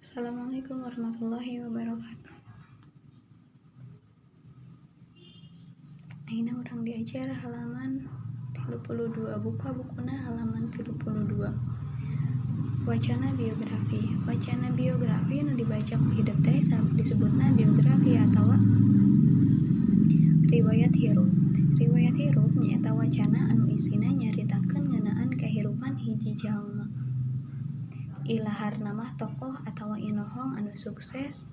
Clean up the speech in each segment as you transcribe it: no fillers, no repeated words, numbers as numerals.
Assalamualaikum warahmatullahi wabarakatuh. Ayeuna urang diajar halaman 32, buka bukuna halaman 32. Wacana biografi. Wacana biografi nu dibaca ku hidep teh disebutna biografi atawa riwayat hirup. Riwayat hirup nyaeta wacana anu isina nyaritakeun ngeunaan kahirupan hiji jalma. Ilaharna mah tokoh atawa inohong anu sukses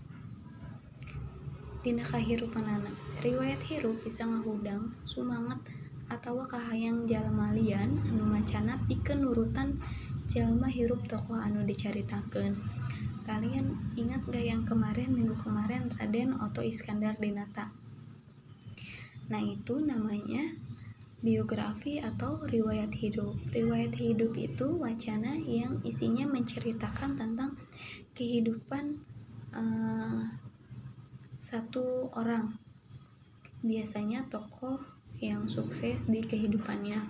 dina kahirupanana. Riwayat hirup bisa ngahudang sumanget atawa kahayang jalma lian anu macana pikeun nurutan jalma hirup tokoh anu dicaritakeun. Kalian ingat gak yang kemarin, minggu kemarin, Raden Otto Iskandar Dinata? Nah, itu namanya biografi atau riwayat hidup. Riwayat hidup itu wacana yang isinya menceritakan tentang kehidupan satu orang, biasanya tokoh yang sukses di kehidupannya.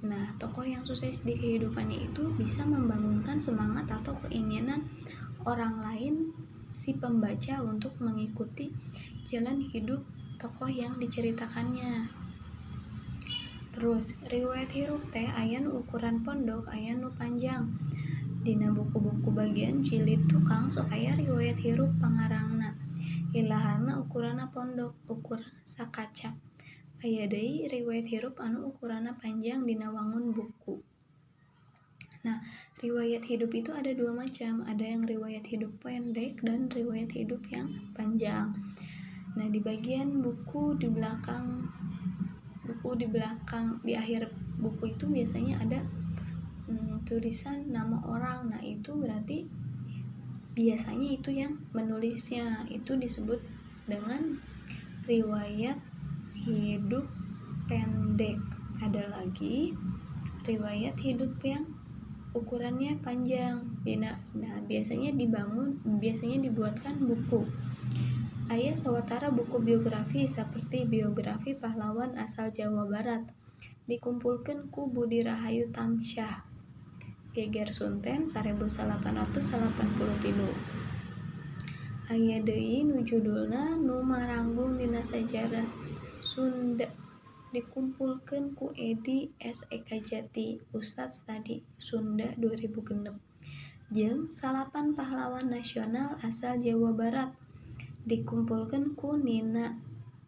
Nah, tokoh yang sukses di kehidupannya itu bisa membangunkan semangat atau keinginan orang lain, si pembaca, untuk mengikuti jalan hidup tokoh yang diceritakannya. Terus, riwayat hirup teh aya nu ukuran pondok, aya nu panjang. Dina buku-buku bagian jilid tukang sok aya riwayat hirup pangarangna. Ilaharna ukuranna pondok, ukur sakaca. Aya deui riwayat hirup anu ukuranna panjang dina wangun buku. Nah, riwayat hidup itu ada dua macam, ada yang riwayat hidup pendek dan riwayat hidup yang panjang. Nah, di bagian buku di belakang buku di belakang di akhir buku itu biasanya ada tulisan nama orang. Nah, itu berarti biasanya itu yang menulisnya, itu disebut dengan riwayat hidup pendek. Ada lagi riwayat hidup yang ukurannya panjang. Nah, biasanya biasanya dibuatkan buku. Aya sawatara buku biografi seperti biografi pahlawan asal Jawa Barat dikumpulkeun ku Budi Rahayu Tamsyah. Geger Sunten 1883. Aya deui nu judulna Nu Maranggung Dina Sajarah Sunda dikumpulkeun ku Edi S. Ekajati, Ustad Stadi Sunda 2006. Jeung Salapan Pahlawan Nasional Asal Jawa Barat dikumpulkeun ku Nina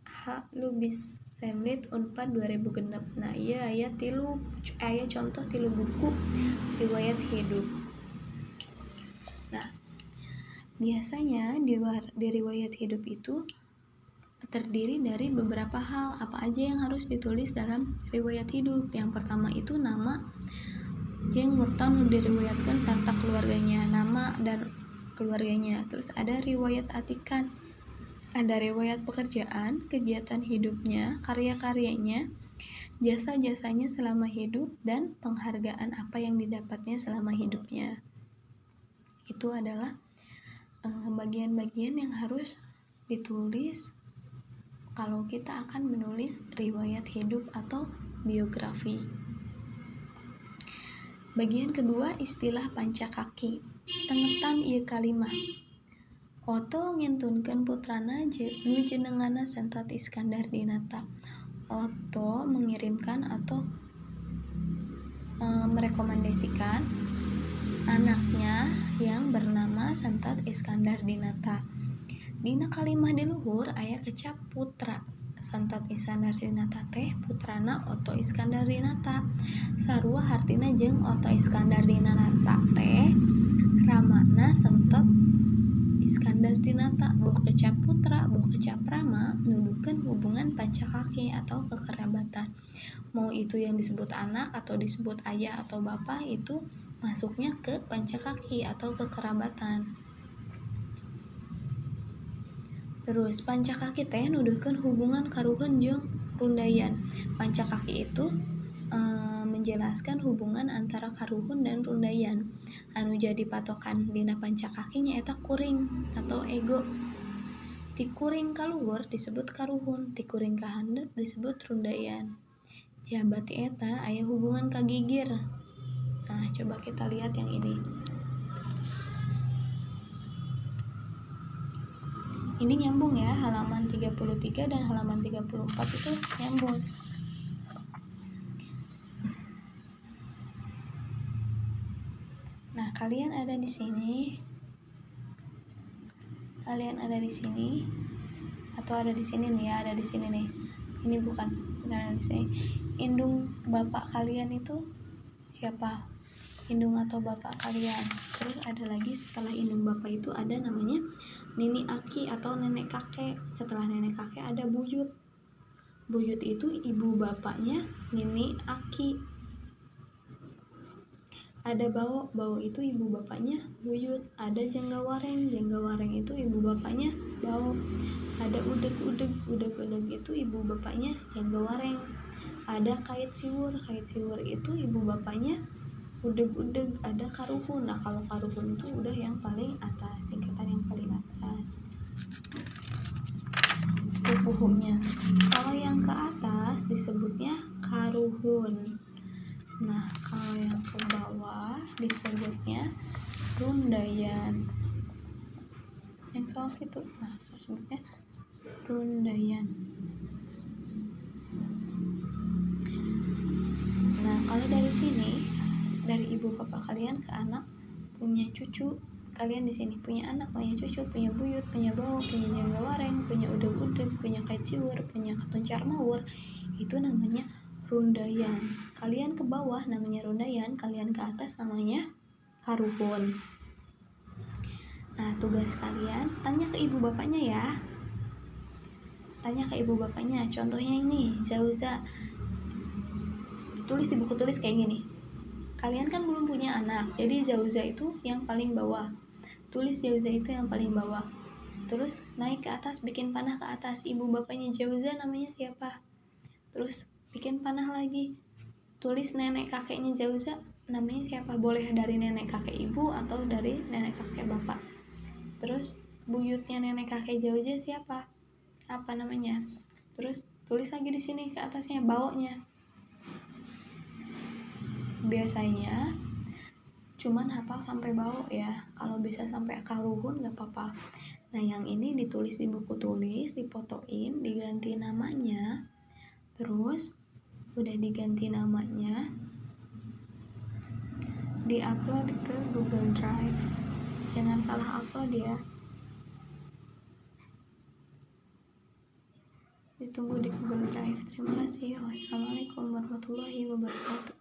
H. Lubis, Lemlit Unpad 2006. Nah, ieu aya contoh tilu buku riwayat hidup. Nah, biasanya di riwayat hidup itu terdiri dari beberapa hal. Apa aja yang harus ditulis dalam riwayat hidup? Yang pertama itu nama jeung weton nu diriwayatkan serta keluarganya, nama dan keluarganya. Terus ada riwayat atikan, ada riwayat pekerjaan, kegiatan hidupnya, karya-karyanya, jasa-jasanya selama hidup, dan penghargaan apa yang didapatnya selama hidupnya. Itu adalah bagian-bagian yang harus ditulis kalau kita akan menulis riwayat hidup atau biografi. Bagian kedua, istilah pancakaki. Tengetan ieu kalimah. Otto ngintunkeun putrana nu jenenganna Sentot Iskandar Dinata. Otto mengirimkan atau merekomendasikan anaknya yang bernama Sentot Iskandar Dinata. Dina kalimah di luhur aya kecap putra. Sentot Iskandar Dinata teh putrana Otto Iskandar Dinata. Sarua hartina jeung Otto Iskandar Dinata teh ramana Sentot Iskandar Dinata. Boh kecap putra, boh kecap rama, nuduhkeun hubungan pancakaki atau kekerabatan. Mau itu yang disebut anak atau disebut ayah atau bapak, itu masuknya ke pancakaki atau kekerabatan. Terus pancakaki teh nuduhkeun hubungan karuhun jeung rundayan. Pancakaki itu menjelaskan hubungan antara karuhun dan rundayan. Anu jadi patokan dina pancakaki nyaeta kuring atau ego. Ti kuring kaluhur disebut karuhun, ti kuring ka handeup disebut rundayan. Jaba ti eta aya hubungan ka gigir. Nah, coba kita lihat yang ini. Ini nyambung ya, halaman 33 dan halaman 34 itu nyambung. Nah, kalian ada di sini. Kalian ada di sini atau ada di sini nih ya, ada di sini nih. Ini bukan ada di sini. Indung bapak kalian itu siapa? Indung atau bapak kalian. Terus ada lagi setelah indung bapak itu ada namanya nini aki atau nenek kakek. Setelah nenek kakek ada buyut. Buyut itu ibu bapaknya nini aki. Ada bau, bau itu ibu bapaknya buyut. Ada janggawareng, janggawareng itu ibu bapaknya bau. Ada udeg-udeg, udeg-udeg itu ibu bapaknya janggawareng. Ada kait siwur, kait siwur itu ibu bapaknya udeg-udeg. Ada karuhun. Nah, kalau karuhun itu udah yang paling atas, singkatan yang paling atas. Pupuhunya. Kalau yang ke atas disebutnya karuhun. Nah, kalau yang ke bawah disebutnya rundayan. Yang soal itu, nah, disebutnya rundayan. Nah, kalau dari sini, dari ibu bapak kalian ke anak punya cucu, kalian di sini punya anak, punya cucu, punya buyut, punya bau, punya janggawareng, punya udeg-udeg, punya kaciwur, punya ketuncar mawur, itu namanya rundayan. Kalian ke bawah namanya rundayan, kalian ke atas namanya karuhun. Nah, tugas kalian tanya ke ibu bapaknya ya. Tanya ke ibu bapaknya. Contohnya ini, Zauza. Tulis di buku tulis kayak gini. Kalian kan belum punya anak, jadi Zauza itu yang paling bawah. Tulis Zauza itu yang paling bawah. Terus naik ke atas, bikin panah ke atas. Ibu bapaknya Zauza namanya siapa? Terus bikin panah lagi, tulis nenek kakeknya Zauza namanya siapa, boleh dari nenek kakek ibu atau dari nenek kakek bapak. Terus buyutnya nenek kakek Zauza siapa, apa namanya. Terus tulis lagi di sini ke atasnya baunya. Biasanya cuman hafal sampai bau ya, kalau bisa sampai karuhun nggak apa-apa. Nah, yang ini ditulis di buku tulis, dipotoin, diganti namanya. Terus udah diganti namanya, diupload ke Google Drive. Jangan salah upload ya. Ditunggu di Google Drive. Terima kasih. Wassalamualaikum warahmatullahi wabarakatuh.